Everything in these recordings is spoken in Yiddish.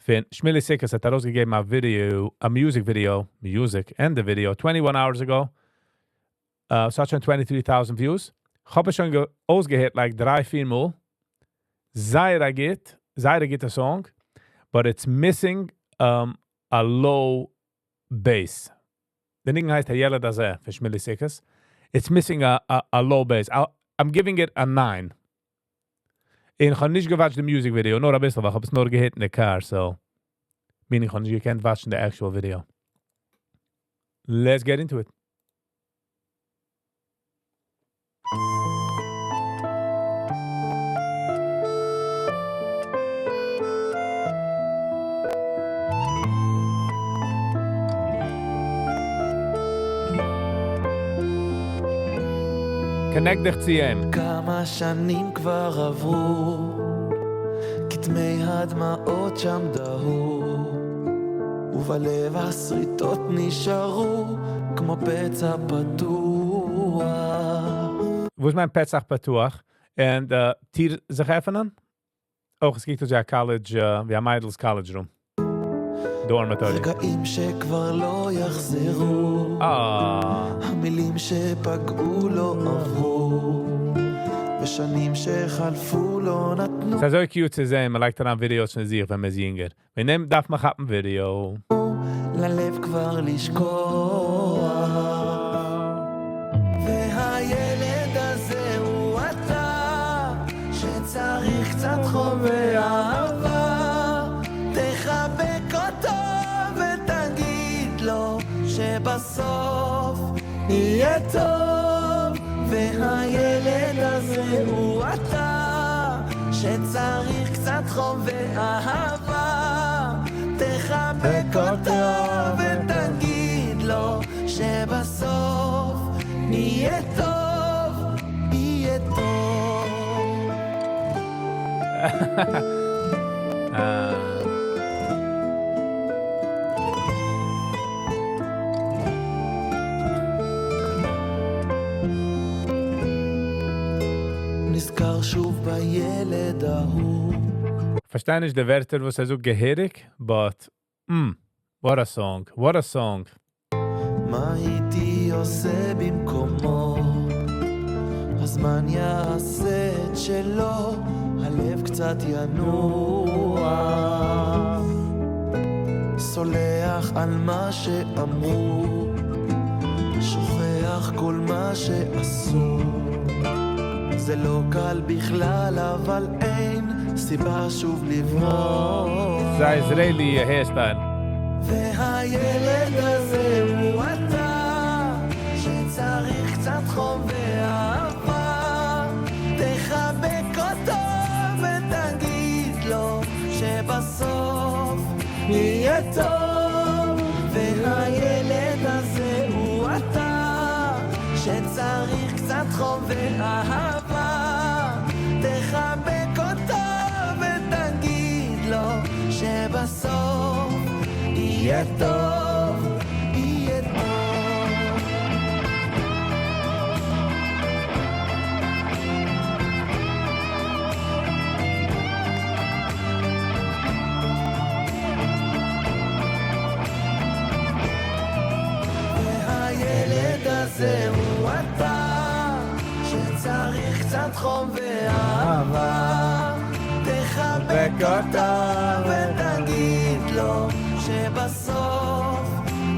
פון שמילי סוכות האט ארויסגעגעבן א video, א music video, music and די video, 21 hours ago, ס'האט שוין 23,000 views, כ'האב עס שוין אויסגעהערט like דריי פיר מאל, זייער א גוט, זייער א גוטע song, but it's missing א low bass. די ניגון הייסט הילד הזה פון שמילי סוכות, it's missing א low bass, I'm giving it a nine. און כ'האב נישט געוואטשט די music video, נאר אביסל ווייל כ'האב עס נאר געהערט אין די קאר, so meaning כ'האב נישט געקענט וואטשן די actual video. Let's get into it. Connect דיך צו אים. כמה שנים כבר עברו, כתמי הדמעות שם דהו, ובלב השריטות נשארו, כמו פצע פתוח. וואס מיינט פצע פתוח? און די טיר זיך עפענען? אויך עס קוקט אויס ווי א college, ווי א מיידל'ס college room. Dormitory. רגעים שכבר לא יחזרו, המילים שפגעו לא עברו, ושנים שחלפו לא נתנו. ס'איז אזוי cute צו זען, מ'לייגט אריין videos פון זיך ווען מ'איז יונגער. וועגן דעם דארף מען כאפן ווידיאו. ללב כבר לשכוח. והילד הזה הוא אתה, שצריך קצת חום ואהבה. תחבק אותו ותגיד לו שבסוף יהיה טוב. והילד הזה הוא אתה, שצריך קצת חום ואהבה. תחבק אותו ותגיד לו שבסוף יהיה טוב, יהיה טוב. נזכר שוב בילד ההוא. פארשטיי נישט די ווערטער וואס ער זאגט געהעריג, but what a song, what a song. מה הייתי עושה במקומו? הזמן יעשה את שלו, הלב קצת ינוח. סולח על מה שאמרו, שוכח כל מה שעשו. זה לא קל בכלל, אבל אין סיבה שוב לברוח. ס'איז א Israeli hairstyle. והילד הזה הוא אתה, שצריך קצת חום ואהבה. תחבק אותו ותגיד לו שבסוף יהיה טוב. והילד הזה הוא אתה, שצריך קצת חום ואהבה. תחבק אותו ותגיד לו שבסוף יהיה טוב, יהיה טוב. והילד הזה הוא אתה, שצריך קצת חום ואהבה. תחבק אותו ותגיד לו שבסוף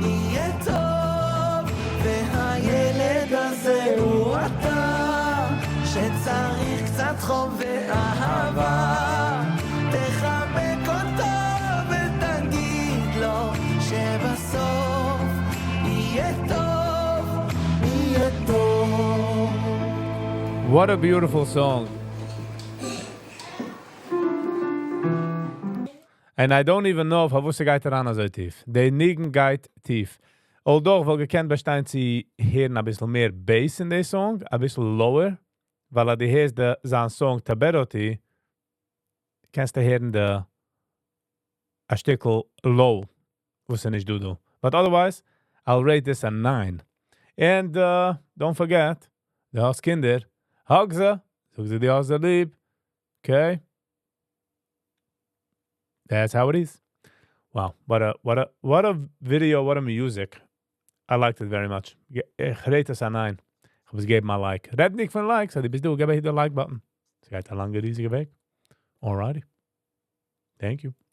יהיה טוב. והילד הזה הוא אתה, שצריך קצת חום ואהבה. תחבק אותו ותגיד לו שבסוף יהיה טוב, יהיה טוב. What a beautiful song. And I don't even know פארוואס ס'גייט אריין אזוי טיף. די ניגון גייט טיף. Although כ'וואלט געקענט באשטיין צו הערן אביסל מער bass אין די song, אביסל lower, ווייל אז דו הערסט די זיין song תאבד אותי, קענסטו הערן די א שטיקל low וואס איז נישט דא דא. But otherwise, I'll rate this a 9. And don't forget, דו האסט קינדער, hug זיי, זאג זיי דו האסט זיי ליב, okay? That's how it is. Wow, what a video, what a music. I liked it very much. איך rate עס א 9. איך האב עס געגעבן א like. רעד נישט פון likes, אז דו ביסט דא, געב hit the like button. עס גייט א לאנגע, ריזיגע וועג. Alrighty. Thank you.